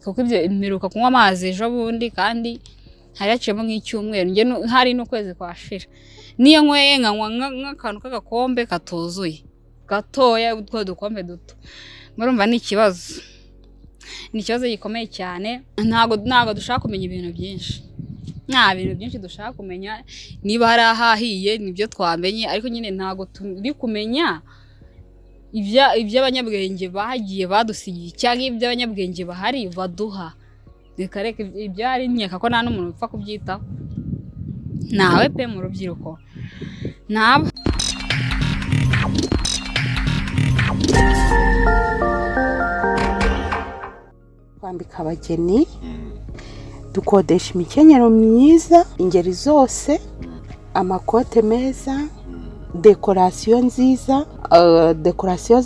Kuko ibyo mperuka kunywa amazi ejo bundi, kandi hari haciyemo nk'icyumweru, njye hari n'ukwezi kwashira. Niyo nyweye nkanywa nk'akantu k'agakombe katuzuye gatoya, utwo dukombe duto. Murumva ni ikibazo, ni ikibazo gikomeye cyane. Ntabwo dushaka kumenya ibintu byinshi, nta bintu byinshi dushaka kumenya. Niba hari ahahiye nibyo twamenye, ariko nyine ntabwo turi kumenya iby'abanyabwenge bagiye badusigiye cyangwa iby'abanyabwenge bahari baduha. Reka reka, ibyari nkeka ko nta n'umuntu upfa kubyitaho, nawe pe, mu rubyiruko nabo. Twambika abageni, dukodesha imikenyero myiza ingeri zose, amakote meza, dekorasiyo nziza, dekorasiyo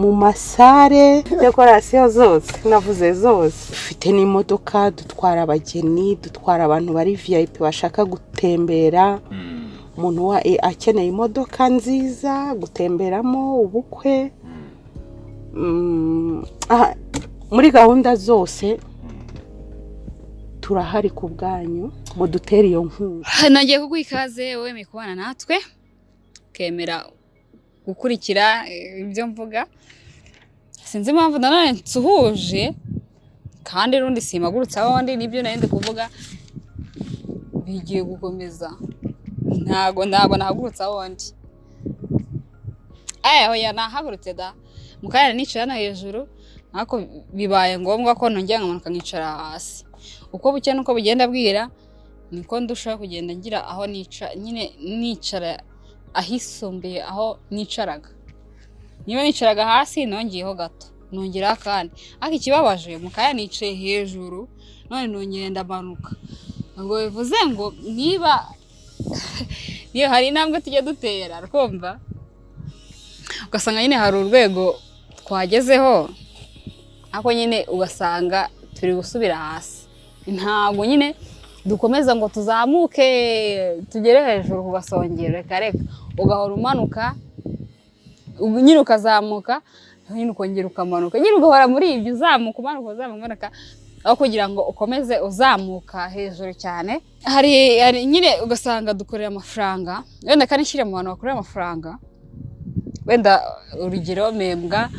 mu masare, dekorasiyo zose navuze zose. Dufite n'imodoka, dutwara abageni, dutwara abantu bari VIP bashaka gutembera. Umuntu akeneye imodoka nziza gutemberamo, ubukwe. Aha, muri gahunda zose turahari ku bwanyu, mudutere iyo nkunga. Nongeye kuguha ikaze wemeye kubana natwe, ukemera gukurikira ibyo mvuga. Sinzi impamvu nanone nsuhuje kandi n'undi simpagurutse aho ndi, nibyo nari ndi kuvuga bigiye gukomeza. Ntago nahagurutse aho ndi. Oya, nahagurutse da, mu kanya nicaye hano hejuru, ariko bibaye ngombwa ko nongera nkamanuka nkicara hasi. Uko bucya nuko bugenda bwira niko ndushaho kugenda ngira aho nica, nyine nicara ahisumbuye aho nicaraga. Niba nicaraga hasi nongeyeho gato, nongeraho akandi. Ariko ikibabaje, mu kanya nicaye hejuru, none nongeye ndamanuka. Ubwo bivuze ngo niba niyo hari intambwe tujya dutera, rwumva ugasanga nyine hari urwego twagezeho, ariko nyine ugasanga turi gusubira hasi. Ntabwo nyine dukomeza ngo tuzamuke tugere hejuru ku gasongero, reka reka, ugahora umanuka, nyine ukazamuka, nyine ukongera ukamanuka, nyine ugahora muri ibyo, uzamuka umanuka, uzamuka umanuka, aho kugira ngo ukomeze uzamuka hejuru cyane. Hari nyine ugasanga dukorera amafaranga, wenda kandi nshyire mu bantu bakorera amafaranga, wenda urugero mpembwa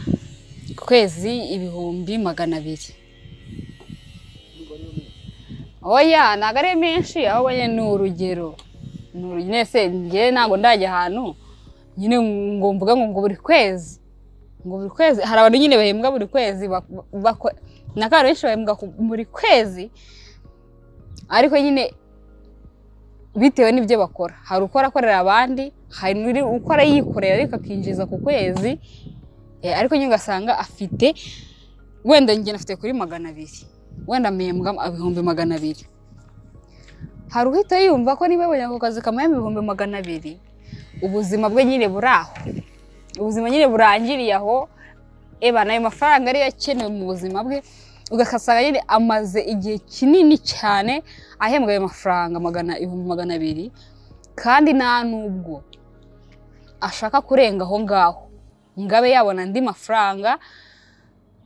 ku kwezi 200,000. Oya, ntabwo ari menshi, ahubwo nyine ni urugero. Ni urugero. Nese njye ntabwo ndajya ahantu nyine ngo mvuge ngo buri kwezi, ngo buri kwezi. Hari abantu nyine bahembwa buri kwezi, na abantu benshi bahembwa buri kwezi, ariko nyine bitewe n'ibyo bakora. Hari ukora akorera abandi, hari n'uri ukora yikorera ariko akinjiza ku kwezi. Ariko nyine ugasanga afite wenda, njye nafite kuri 200, wenda mpembwa 200,000. Hari uhita yumva ko niba yabonye ako kazi kamuhemba 200,000, ubuzima bwe nyine buri aho, ubuzima nyine burangiriye aho. Eba n'ayo mafaranga ariyo akenewe mu buzima bwe. Ugasanga nyine amaze igihe kinini cyane ahembwa ayo mafaranga 200,000, kandi nta nubwo ashaka kurenga aho ngaho ngo abe yabona andi mafaranga.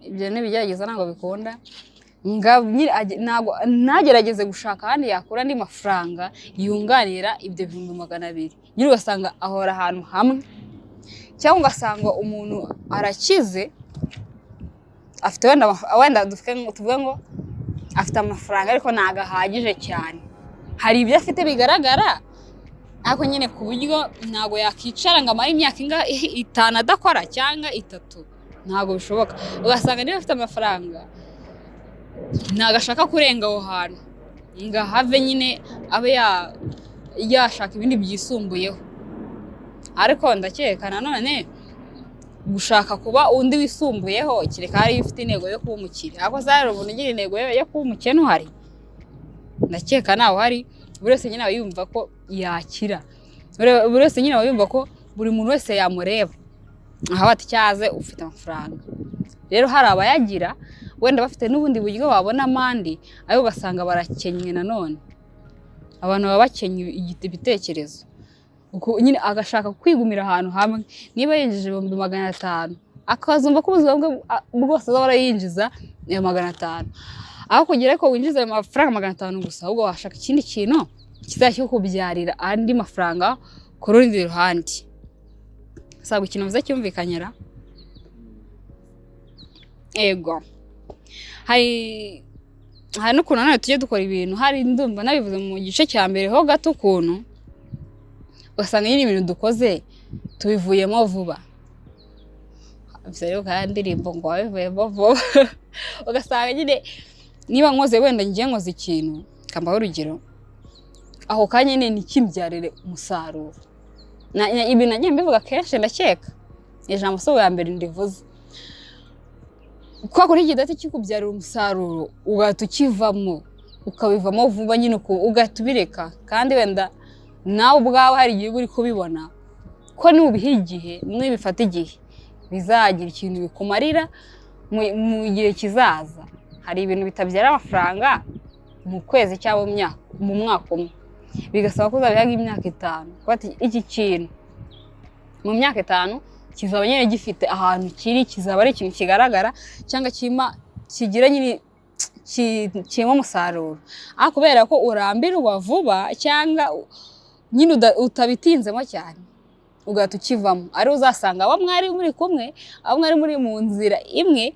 Ibyo ntibigerageza, ntabwo bikunda. Ntabwo ntagerageze gushaka ahandi yakura andi mafaranga yunganira ibyo 200,000. Nyine ugasanga ahora ahantu hamwe, cyangwa ugasanga umuntu arakize, afite wenda tuvuge ngo afite amafaranga, ariko ntabwo ahagije cyane. Hari ibyo afite bigaragara, ariko nyine ku buryo ntabwo yakicara ngo amare imyaka 5 adakora cyangwa 3, ntabwo bishoboka. Ugasanga niba afite amafaranga ntabwo ashaka kurenga aho hantu ngo ahave, nyine abe yashaka ibindi byisumbuyeho. Ariko ndakeka nanone gushaka kuba undi wisumbuyeho, kereka hariyo ufite intego yo kuba umukire. Ariko se hari umuntu ugira intego yo kuba umukene uhari? Ndakeka ntawe uhari. Buri wese nyine aba yumva ko yakira, buri wese nyine aba yumva ko buri muntu wese yamureba aho ati cyaze ufite amafaranga. Rero hari abayagira wenda bafite n'ubundi buryo babona amandi, ariko ugasanga barakennye nanone. Abantu baba bakennye ibitekerezo. Uko nyine agashaka kwigumira ahantu hamwe, niba yinjije 500,000 Akazumva ko ubuzima bwe bwose azahora yinjiza ayo 500. Aho kugira ko winjiza ayo mafaranga 500 gusa, ahubwo washaka ikindi kintu kizajya kikubyarira andi mafaranga ku rundi ruhande. Saba ikintu mvuze cyumvikanyira? Ego. Hari n'ukuntu nanone tujya dukora ibintu, hari ndumva nabivuze mu gice cya mbere ho gato, ukuntu ugasanga nyine ibintu dukoze tubivuyemo vuba. Ivyo rero kandi ndirimbo ngo wabivuyemo vuba. Ugasanga nyine niba nkoze, wenda ngiye nkoze ikintu, kambaho urugero, ako kanya nyine ntikimbyarire umusaruro. Ibi nagiye mbivuga kenshi, ndakeka ijambo si ubwa mbere ndivuze. Kwa kuri kidahita kikubyarira umusaruro, ugahita ukivamo, ukabivamo vuba nyine, ugahita ubireka. Kandi wenda nawe ubwawe hari igihe uba uri kubibona ko nubiha igihe, nibifata igihe, bizagira ikintu bikumarira mu gihe kizaza. Hari ibintu bitabyara amafaranga mu kwezi cyangwa mu mwaka umwe, bigasaba ko uzabiha nk'imyaka 5. Kuko ati, iki kintu mu myaka 5 kizaba nyine gifite ahantu kiri, kizaba ari ikintu kigaragara cyangwa kigira nyine kirimo umusaruro. Ariko kubera ko urambirwa vuba cyangwa nyine utabitinzemo cyane, ugahita ukivamo, ari uzasanga abo mwari muri kumwe, abo mwari muri mu nzira imwe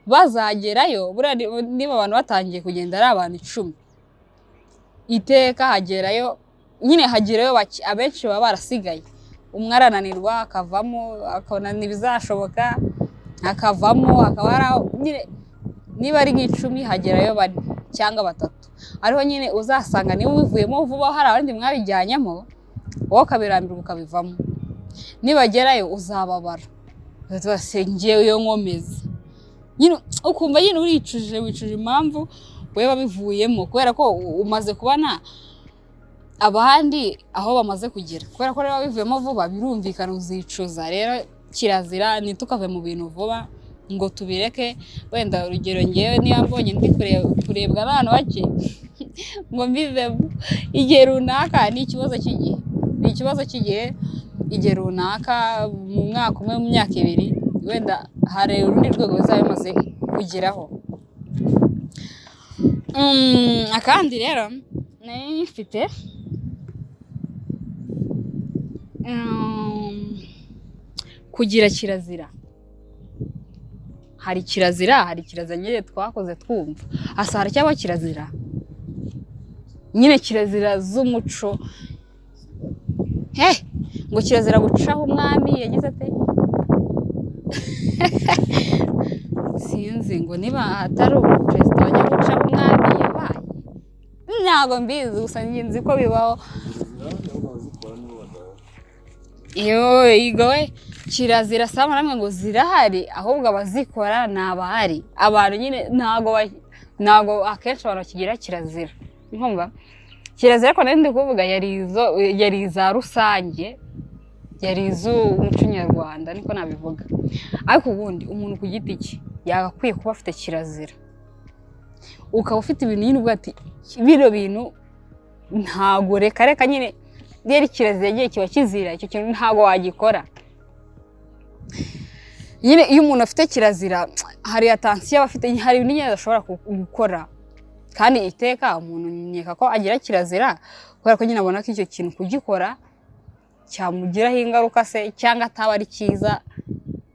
bazagerayo. Buriya niba abantu batangiye kugenda ari abantu 10, iteka hagerayo nyine hagerayo bake, abenshi baba barasigaye. Umwe arananirwa akavamo, akabona ntibizashoboka akavamo, akaba ari aho nyine. Niba ari nk'icumi, hagerayo 4 cyangwa 3. Ariho nyine uzasanga niba ubivuyemo vuba, hari abandi mwabijyanyemo, wowe ukabirambirwa ukabivamo, nibagerayo uzababara. Uzavuga, se njyewe iyo nkomeza nyine, ukumva nyine uricujije, wicuje impamvu wowe wabivuyemo, kubera ko umaze kubona abandi aho bamaze kugera. Kubera ko rero wabivuyemo vuba, birumvikana uzicuza. Rero kirazira ntitukave mu bintu vuba ngo tubireke. Wenda urugero, ngewe niba mbonye ndi kurebwa n'abantu bake ngo mbivemo igihe runaka, ni ikibazo cy'igihe, ni ikibazo cy'igihe. Igihe runaka, mu mwaka umwe, mu myaka 2, wenda hari urundi rwego bizaba bimaze kugeraho. Akandi rero nari mfite, kugira kirazira. Hari kirazira, hari kirazira nyine twakoze twumva hasa, haracyaba kirazira nyine, kirazira z'umuco. He ngo kirazira gucaho umwami yagize ate, sinzi ngo niba atari perezida wajya gucaho umwami yabaye, ntabwo mbizi, gusa njye nzi ko bibaho. Iyo igowe kirazira sama namwe ngo zirahari, ahubwo abazikora ni abahari. Abantu nyine ntabwo akenshi abantu bakigira kirazira. Nkumva kirazira ko nari ndi kuvuga yari iza rusange, yari iz'umuco nyarwanda, niko nabivuga. Ariko ubundi umuntu ku giti cye yagakwiye kuba afite kirazira, ukaba ufite ibintu nyine uvuga ati bino bintu ntabwo, reka reka nyine, iyo ari kirazira yagiye kiba kizira, icyo kintu ntabwo wagikora. Nyine iyo umuntu afite kirazira, hari attention aba afite, hari ibintu nyine adashobora gukora. Kandi iteka umuntu nkeka ko agira kirazira kubera ko nyine abona ko icyo kintu kugikora cyamugiraho ingaruka se cyangwa ataba ari cyiza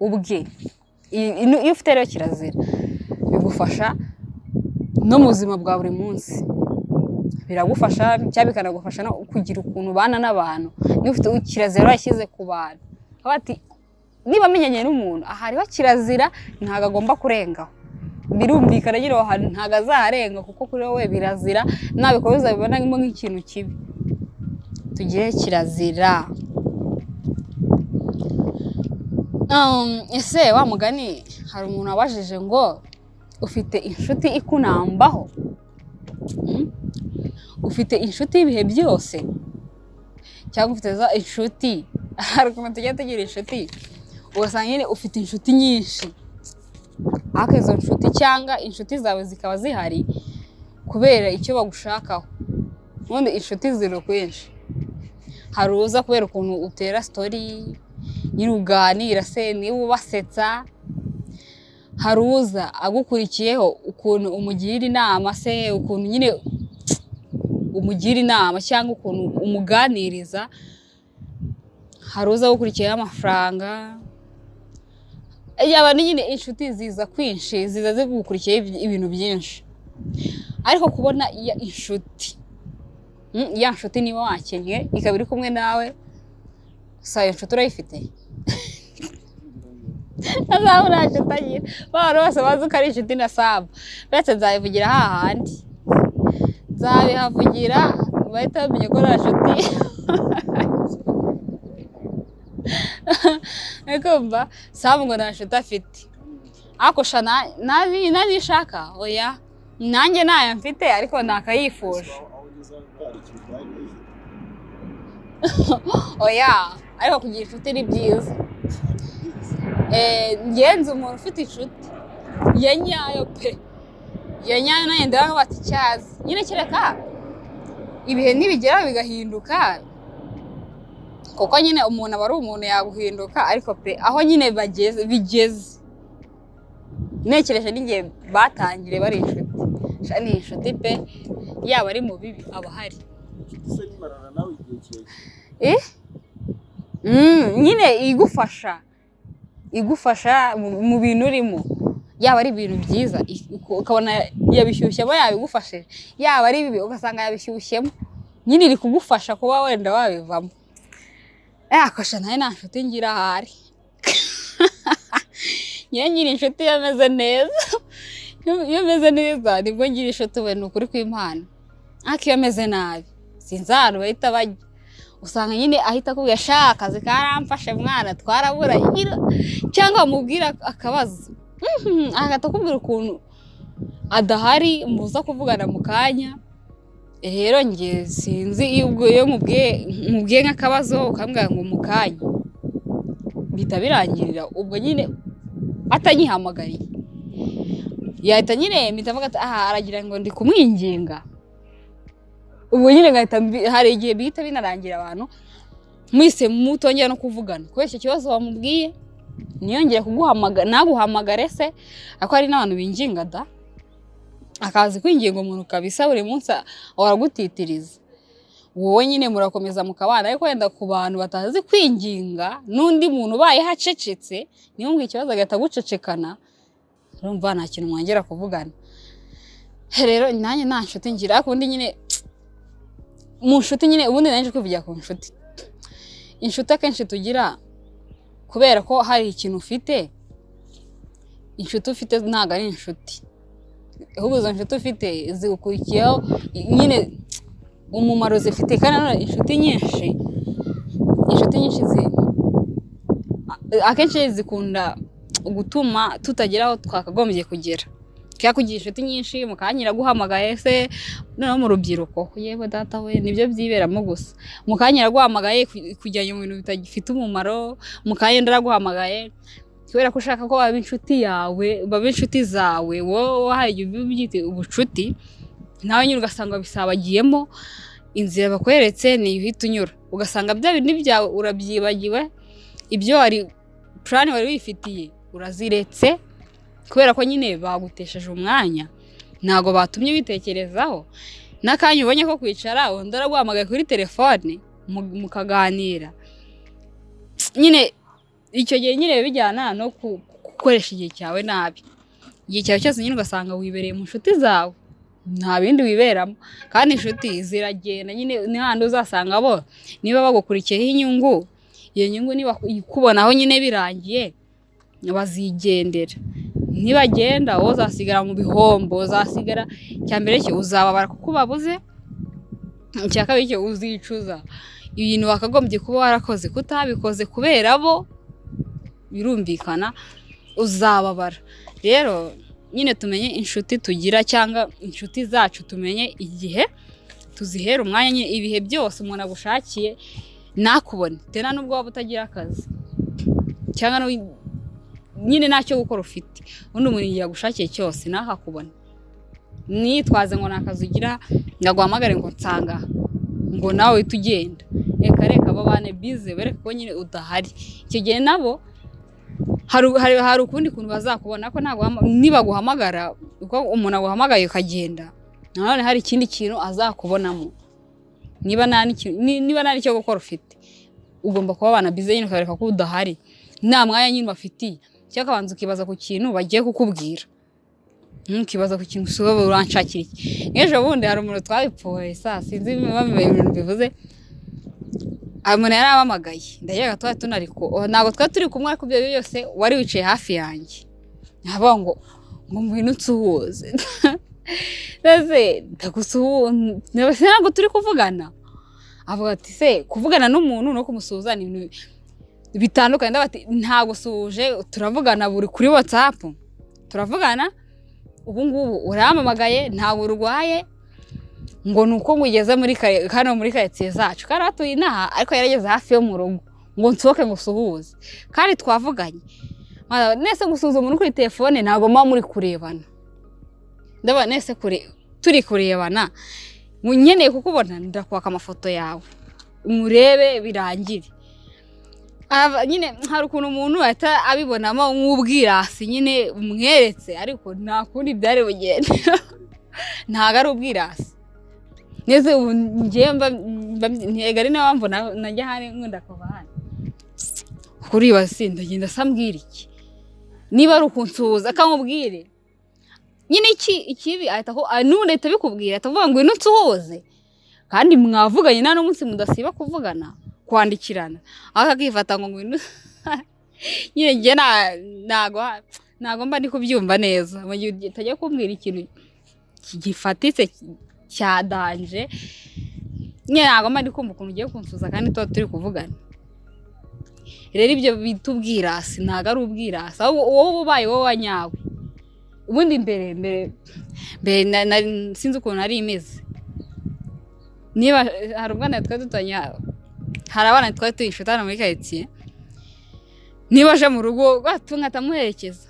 ubwe. Iyo ufite rero kirazira, bigufasha no mu buzima bwa buri munsi, biragufasha cyangwa bikanagufasha no kugira ukuntu ubana n'abantu. Niba ufite kirazira warashyize ku bantu, bati niba amenyanye n'umuntu aha hariho kirazira ntabwo agomba kurengaho, birumvikana nyine aho hantu ntabwo azaharenga, kuko kuri wowe birazira, nabikora uzabibonamo nk'ikintu kibi. Tugire kirazira. Ese wa mugani hari umuntu wabajije ngo ufite inshuti ikunambaho? Ufite inshuti y'ibihe byose cyangwa ufite za inshuti? Hari ukuntu tujya tugira inshuti, ugasanga nyine ufite inshuti nyinshi, ariko izo nshuti cyangwa inshuti zawe zikaba zihari kubera icyo bagushakaho. Ubundi inshuti ziri kwinshi, hari uza kubera ukuntu utera story nyine uganira se, niba ubasetsa. Hari uza agukurikiyeho ukuntu umugira inama se, ukuntu nyine umugira inama cyangwa ukuntu umuganiriza. Hari uza agukurikiyeho amafaranga. Yaba ni nyine inshuti ziza kwinshi, ziza zigukurikiyeho ibintu byinshi. Ariko kubona ya inshuti, ya nshuti niba wakennye ikaba iri kumwe nawe, sa iyo nshuti urayifite? Azaba nta nshuti agira. Ba bantu bose bazi ko ari inshuti na Samu, uretse nzabivugira hahandi, nzabihavugira bahita bamenya ko nta nshuti. Ariko Samu ngo nta nshuti afite, ariko sha nabishaka oya, nanjye ntayo mfite ariko nakayifuje. Aho ugeze aho hari ikintu utwaye urayifite. Oya, ariko kugira inshuti ni byiza. Ngenzi umuntu ufite inshuti ya nyayo pe, ya nyayo, nanjye ndavuga bati cyazi nyine, kereka ibihe nibigera bigahinduka, kuko nyine umuntu aba ari umuntu yaguhinduka. Ariko pe, aho nyine bageze bigeze, ntekereje n'igihe batangiriye bari inshuti. Sha ni inshuti pe, yaba ari mu bibi aba ahari. Inshuti se nimarana nawe igihe kirekire? Eh? Nyine igufasha, igufasha mu bintu urimo, yaba ari ibintu byiza ukabona yabishyushyemo yabigufashije, yaba ari bibi ugasanga yabishyushyemo, nyine iri kugufasha kuba wenda wabivamo. Akosha nawe nta nshuti ngira ahari. Njyewe ngira inshuti iyo ameze neza. Iyo ameze neza nibwo ngira inshuti, we, ni ukuri kw'Imana. Ariko iyo ameze nabi sinzi ahantu bahita bajya, usanga nyine ahita akubwira: "Sha, akazi karamfashe mwana, twarabura." Cyangwa wamubwira akabazo, agahita akubwira ukuntu adahari, muza kuvugana mu kanya. Rero njye sinzi, iyo ubwo iyo mubwiye nk'akabazo ukambwira ngo mu kanya, bihita birangirira ubwo nyine atanyihamagariye. Yahita nyine mpita avuga ati: "Aha aragira ngo ndi kumwinginga." Ubwo nyine ngahita hari igihe bihita binarangira abantu mwise mutongera no kuvugana kubera icyo kibazo wamubwiye, ntiyongere kuguhamagara, naguhamagare se. Ariko hari n'abantu binginga da, akazi kwinginga umuntu kabisa, buri munsi ahora agutitiriza. Wowe nyine murakomeza mukabana, ariko wenda ku bantu batazi kwinginga n'undi muntu ubaye hacecetse, niyo ikibazo agahita agucecekana, urumva nta kintu mwongera kuvugana. Rero nanjye nta nshuti ngira. Ariko ubundi nyine mu nshuti nyine, ubundi nanjye kwivugira ku nshuti, inshuti akenshi tugira kubera ko hari ikintu ufite. Inshuti ufite ntabwo ari inshuti, ahubwo izo nshuti ufite zigukurikiyeho nyine umumaro zifite. Kandi nanone inshuti nyinshi akenshi zikunda gutuma tutagera aho twakagombye kugera. Cyangwa kugira inshuti nyinshi, mukanya iraguhamagaye se. Noneho mu rubyiruko, yewe data we, nibyo byiberamo gusa. Mukanya iraguhamagaye kujyanye mu bintu bitagifite umumaro, mukanya undi araguhamagaye kubera ko ushaka ko baba inshuti yawe, baba inshuti zawe. Wowe wahaye igihe ubyita ubucuti, nawe nyine ugasanga bisabagiyemo. Inzira bakweretse ni uhita unyura, ugasanga bya bindi byawe urabyibagiwe, ibyo wari plan wari wifitiye uraziretse, kubera ko nyine bagutesheje umwanya, ntabwo batumye ubitekerezaho. N'akanya ubonye ko kwicara, undi araguhamagaye kuri telefone mukaganira. Nyine icyo gihe nyine biba bijyana no gukoresha igihe cyawe nabi. Igihe cyawe cyose nyine ugasanga wibereye mu nshuti zawe, nta bindi wiberamo. Kandi inshuti ziragenda nyine, ni handi uzasanga bo niba bagukurikiyeho inyungu, iyo nyungu niba ikubonaho nyine birangiye bazigendera. Nibagenda wowe uzasigara mu bihombo, uzasigara. Icya mbere cyo uzababara kuko ubabuze, icya kabiri cyo uzicuza ibintu wakagombye kuba warakoze kutabikoze kubera bo. Birumvikana uzababara. Rero nyine tumenye inshuti tugira cyangwa inshuti zacu, tumenye igihe tuzihera umwanya. Nyine ibihe byose umuntu agushakiye ntakubone tena, nubwo waba utagira akazi cyangwa nyine ntacyo gukora ufite, ubundi umuntu igihe agushakiye cyose ntakakubone. Nitwaze ngo ni akazi ugira, ngo aguhamagare ngo nsanga, ngo nawe uhite ugenda. Reka reka, babane bize bereke ko nyine udahari. Icyo gihe nabo Hari ukundi kuntu bazakubona ko ntabwo nibaguhamagara, uko umuntu aguhamagaye ukagenda, nanone hari ikindi kintu azakubonamo. Niba nta n'ikintu, niba nta n'icyo gukora ufite, ugomba kuba abana bize nyine, ukabereka ko udahari, nta mwanya nyine bafitiye, cyangwa ukabanza ukibaza ku kintu bagiye kukubwira. Ukibaza ku kintu, usoba uranshakira iki? Nk'ejo bundi hari umuntu twabipfuye, sa sinzi impamvu ibintu bivuze. Hari umuntu yari ampamagaye, ndakeka twari tunari ntabwo twari turi kumwe, ariko ibyo byose wari wicaye hafi yanjye, nkavuga ngo ngwino unsuhuze. Ese ndagusuhuza, ntabwo turi kuvugana? Avuga ati: "Se kuvugana n'umuntu no kumusuhuza ni ibintu bitandukanye." Ndavuga ati: "Ntabwo usuhuje, turavugana buri kuri WhatsApp, turavugana. Ubu ngubu urampamagaye, ntabwo urwaye ngo ni uko ngugeze muri hano muri karitsiye zacu, kandi hatuye inaha, ariko yarageze hafi yo mu rugo ngo nsohoke ngo usuhuze kandi twavuganye." Nese gusuhuza umuntu kuri telefone ntabwo muba muri kurebana? Ndabona nese kure turi kurebana, nkeneye kukubona ndakwaka amafoto yawe murebe birangire. Nyine hari ukuntu umuntu ahita abibonamo nk'ubwirasi nyine umweretse, ariko nta kundi byari bugende, ntabwo ari ubwirasi. Neze ubu njyewe mba ntega, ari nayo mpamvu najya hano, nkunda kuva hano kuriba. Si ndagenda se ambwira iki? Niba ari ukunsuhuza akamubwire nyine iki ikibi, ahita ko n'ubundi ahita abikubwira, ahita avuga ngo ngwino unsuhuze, kandi mwavuganye, nta n'umunsi mudasiba kuvugana, kwandikirana, aho akakifata ngo ngwino nyine. Njye ntago mba ndi kubyumva neza mu gihe utajya kumbwira ikintu gifatitse cya danger nyine, ntago mba ndi kumva ukuntu ugiye kunsuhuza kandi tuba turi kuvugana. Rero ibyo bita ubwirasi ntabwo ari ubwirasi, ahubwo wowe ubaye wowe wa nyawe. Ubundi mbere sinzi ukuntu nari imeze. Niba hari ubwana twari dutanye, hari abana twari turi inshuti hano muri karitsiye, niba aje mu rugo nkatamuherekeza,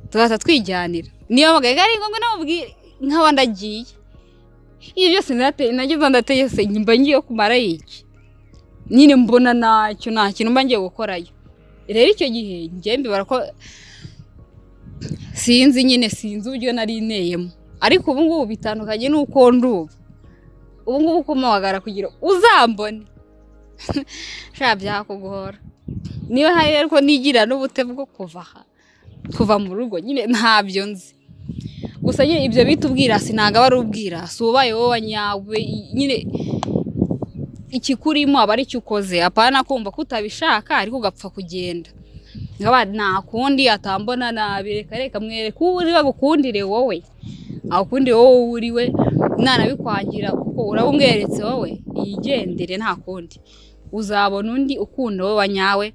tugahita twijyanira. Niba mpamagaye ari ngombwa namubwire nkaba ndagiye. Ibyo byose nageze ndategese, mba ngiye kumara iki nyine? Mbona ntacyo, nta kintu mba ngiye gukorayo. Rero icyo gihe njye mbibara ko sinzi nyine, sinzi uburyo nari nteyemo, ariko ubu ngubu bitandukanye n'uko ndi ubu. Ubu ngubu kumpamagara kugira uzambone sha byakugora. Niba hari rero ko nigira n'ubute bwo kuva aha, kuva mu rugo nyine, ntabyo nzi. Gusa nyine ibyo bita ubwirasi ntabwo aba ari ubwirasi, ubaye wowe wa nyawe nyine, ikikurimo aba ari cyo ukoze, apana kumva ko utabishaka ariko ugapfa kugenda. Nkaba nta kundi atambona nabi, reka reka mwereke uwo uri, bagukundire wowe, agukundire wowe uri we, nanabikwangira kuko uraba umweretse wowe, yigendere, nta kundi uzabona undi ukunda wowe wa nyawe,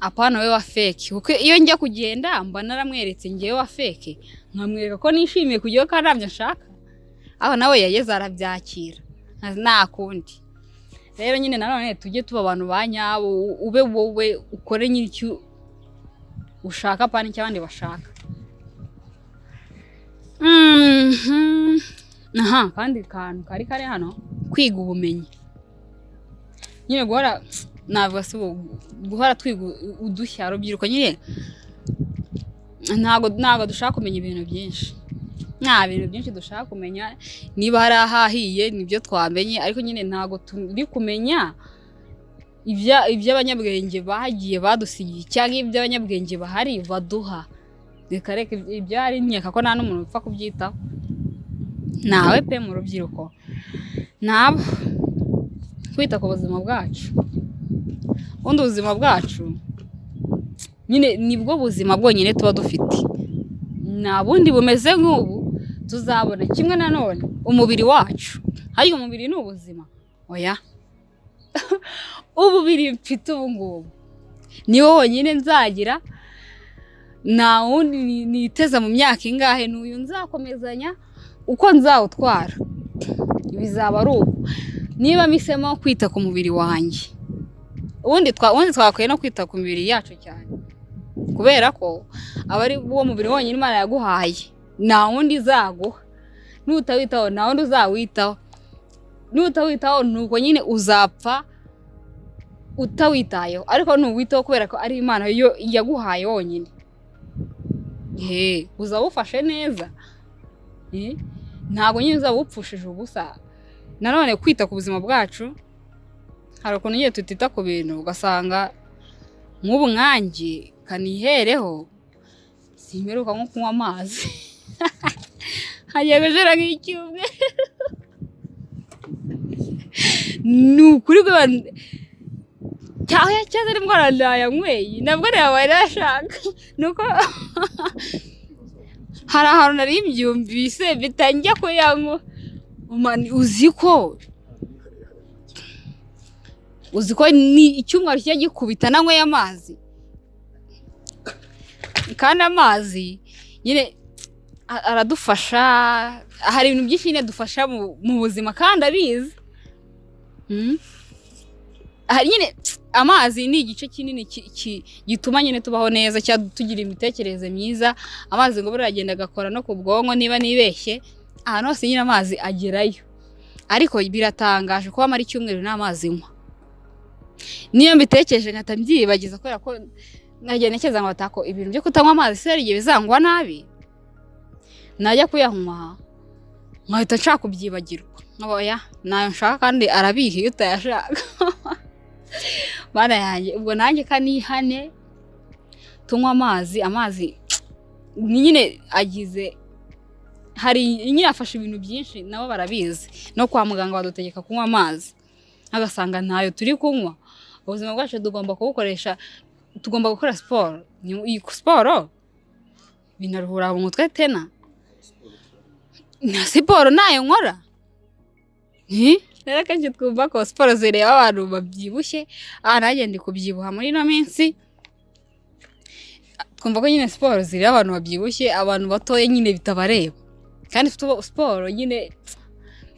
apana wowe wa fake. Kuko iyo njya kugenda mba naramweretse ngewe wa fake, nkamwereka ko nishimiye kujyayo kandi ntabyo nshaka, aho nawe yageze arabyakira, nta kundi. Rero nyine nanone tujye tuba abantu ba nyabo, ube wowe, ukore nyine icyo ushaka, apana icyo abandi bashaka. Aha kandi kantu kari kari hano, kwiga ubumenyi nyine, guhora, navuga se ubu, guhora twiga udushya. Urubyiruko nyine ntabwo dushaka kumenya ibintu byinshi, nta bintu byinshi dushaka kumenya. Niba hari ahahiye nibyo twamenye, ariko nyine ntabwo turi kumenya iby'abanyabwenge bagiye badusigiye cyangwa iby'abanyabwenge bahari baduha. Reka reka, ibyo ari nkeka ko nta n'umuntu upfa kubyitaho, nawe pe. Mu rubyiruko nabo kwita ku buzima bwacu. Ubundi ubuzima bwacu nyine nibwo buzima bwonyine tuba dufite, nta bundi bumeze nk'ubu tuzabona. Kimwe nanone umubiri wacu, hariya umubiri ni ubuzima? Oya, umubiri mfite ubu ngubu niwo wonyine nzagira, nta wundi niteze mu myaka ingahe. N'uyu nzakomezanya, uko nzawutwara bizaba ari uko. Niba mpisemo kwita ku mubiri wanjye, ubundi twakwiye no kwita ku mibiri yacu cyane, kubera ko aba ari wo mubiri wonyine Imana yaguhaye, nta wundi izaguha. Nutawitaho nta wundi uzawitaho, nutawitaho nuko nyine uzapfa. Utawitayeho, ariko ntuwitaho kubera ko ari Imana yo yaguhaye wonyine. He, uzawufashe neza. Ntabwo nyine uzaba upfushije ubusa. Nanone kwita ku buzima bwacu, hari ukuntu nyine tutita ku bintu, ugasanga nk'ubu nkanjye kanihereho, simperuka nko kunywa amazi, hagiye gushira nk'icyumweru. Ni ukuri cyangwa cyangwa indwara nayanyweye, nabwo nabaye nashaka nuko hari ahantu nari mbyumvise mpita njya kuyanywa. Man, uzi ko ni icyumweru kijya gikubita nanyweye amazi, kandi amazi nyine aradufasha. Hari ibintu byinshi nyine dufasha mu buzima kandi abizi. Hari nyine amazi ni igice kinini gituma nyine tubaho neza cyangwa tugira imitekerereze myiza. Amazi ngo buriya agenda agakora no ku bwonko, niba nibeshye. Ahantu hose nyine amazi agerayo. Ariko biratangaje kuba amara icyumweru nta mazi nywa. Niyo mbitekereje nkahita mbyibagiza, kubera ko nkagenda ntekereza ngo batako ibintu byo kutanywa amazi se hari igihe bizangwa nabi. Najya kuyanywa nkahita nshaka kubyibagirwa, nkaba oya, ntayo nshaka, kandi arabiha iyo utayashaka. Mana yanjye, ubwo nanjye kanihane tunywa amazi. Amazi ni nyine agize, hari nyine afasha ibintu byinshi, nabo barabizi. No kwa muganga badutegeka kunywa amazi, agasanga ntayo turi kunywa. Ubuzima bwacu tugomba kubukoresha, tugomba gukora siporo. Iyi siporo binaruhura mu mutwe. Tena na siporo ntayo nkora. Rero akenshi twumva ko siporo zireba abantu babyibushye. Aha nanjye ndi kubyibuha muri ino minsi. Twumva ko nyine siporo zireba abantu babyibushye, abantu batoya nyine bitabareba. Kandi siporo nyine,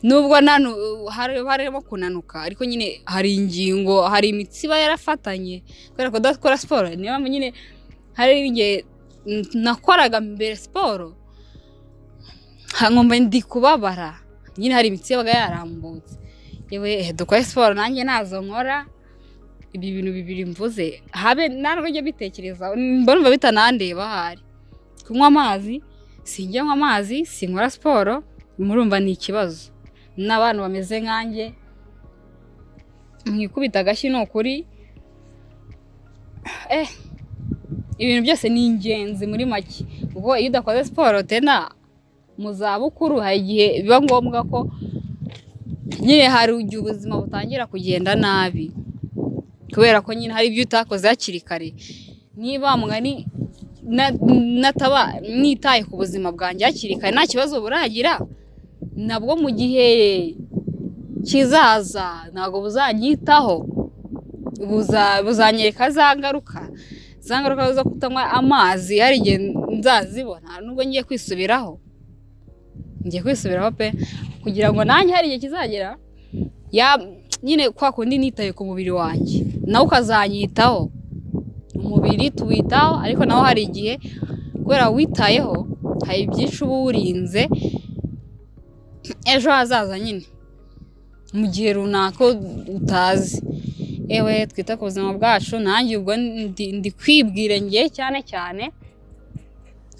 nubwo harimo kunanuka, ariko nyine hari ingingo, hari imitsi iba yarafatanye kubera kudakora siporo. Niyo mpamvu nyine hari igihe nakoraga mbere siporo nkumva ndi kubabara, nyine hari imitsi yabaga yarambutse. Yewe, dukore siporo, nanjye nazo nkora. Ibi bintu bibiri mvuze, habe ntabwo njya mbitekereza, mba numva bitanandeba. Ahari kunywa amazi, sinjya nywa amazi, sinkora siporo, murumva ni ikibazo. N'abantu bameze nkanjye, mwikubita agashyi, ni ukuri. Ibintu byose ni ingenzi muri make, kuko iyo udakoze siporo, tena mu zabukuru hari igihe biba ngombwa ko nyine hari igihe ubuzima butangira kugenda nabi, kubera ko nyine hari ibyo utakoze hakiri kare. Niba mugani nataba nitaye ku buzima bwanjye hakiri kare, nta kibazo buragira nabwo mu gihe kizaza, ntabwo buzanyitaho, buzanyereka za ngaruka, za ngaruka zo kutanywa amazi. Hari igihe nzazibona, nubwo ngiye kwisubiraho, ngiye kwisubiraho pe, kugira ngo nanjye hari igihe kizagera ya nyine kwa kundi nitaye ku mubiri wanjye, nawe ukazanyitaho. Umubiri tuwitaho, ariko nawo hari igihe kubera witayeho hari byinshi uba uwurinze ejo hazaza nyine mu gihe runaka utazi. Ewe, twite ku buzima bwacu. Nanjye ubwo ndi kwibwira ngiye cyane cyane,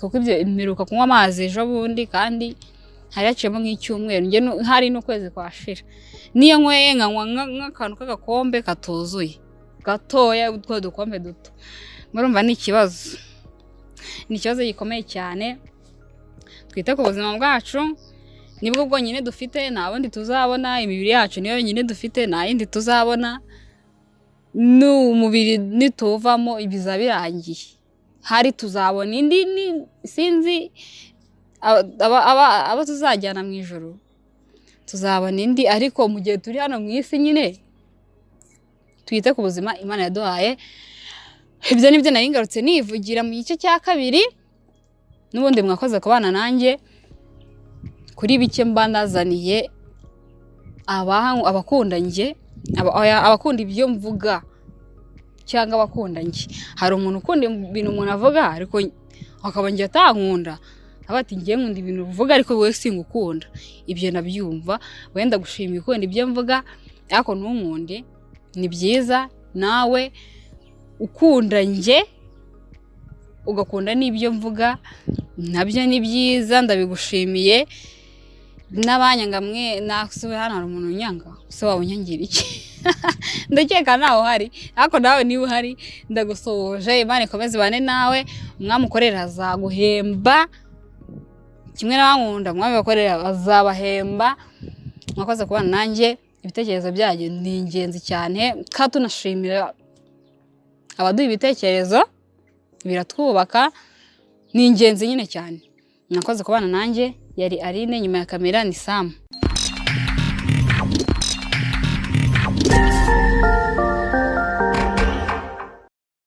kuko ibyo mperuka kunywa amazi ejo bundi, kandi hari haciyemo nk'icyumweru, njye hari n'ukwezi kwashira. Niyo nyweye nkanywa nk'akantu k'agakombe katuzuye gatoya, utwo dukombe duto, murumva ni ikibazo, ni ikibazo gikomeye cyane. Twite ku buzima bwacu, nibwo bwonyine dufite, nta bundi tuzabona. Imibiri yacu niyo yonyine dufite, nta yindi tuzabona. N'umubiri nituvamo biza birangiye, hari tuzabona indi sinzi abo tuzajyana mu ijoro, tuzabona indi. Ariko mu gihe turi hano mu isi nyine twite ku buzima Imana yaduhaye. Ibyo nibyo nari ngarutse nivugira mu gice cya kabiri. N'ubundi mwakoze kubana nanjye kuri bike mba nazaniye abakunda njye, oya, abakunda ibyo mvuga cyangwa abakunda njye. Hari umuntu ukunda ibintu umuntu avuga, ariko akaba njye atankunda, aba ati: "Njye nkunda ibintu uvuga, ariko wowe singukunda." Ibyo nabyumva. Wenda gushima ukunda ibyo mvuga ariko ntunkunde, ni byiza. Nawe ukunda njye, ugakunda n'ibyo mvuga, nabyo ni byiza, ndabigushimiye. N'abanyanga mwe, nasubiye hano hari umuntu unyanga se? Waba unyangira iki? Ndakeka ntawe uhari, ariko nawe niba uhari ndagusuhuje. Imana ikomeze ibane nawe. Umwami ukorera azaguhemba kimwe n'abankunda. Umwami bakorera azabahemba. Mwakoze kubana nanjye. Ibitekerezo byanyu ni ingenzi cyane, kandi tunashimira abaduha ibitekerezo, biratwubaka, ni ingenzi nyine cyane. Mwakoze kubana nanjye. Yari Aline, nyuma ya kamera ni Sam.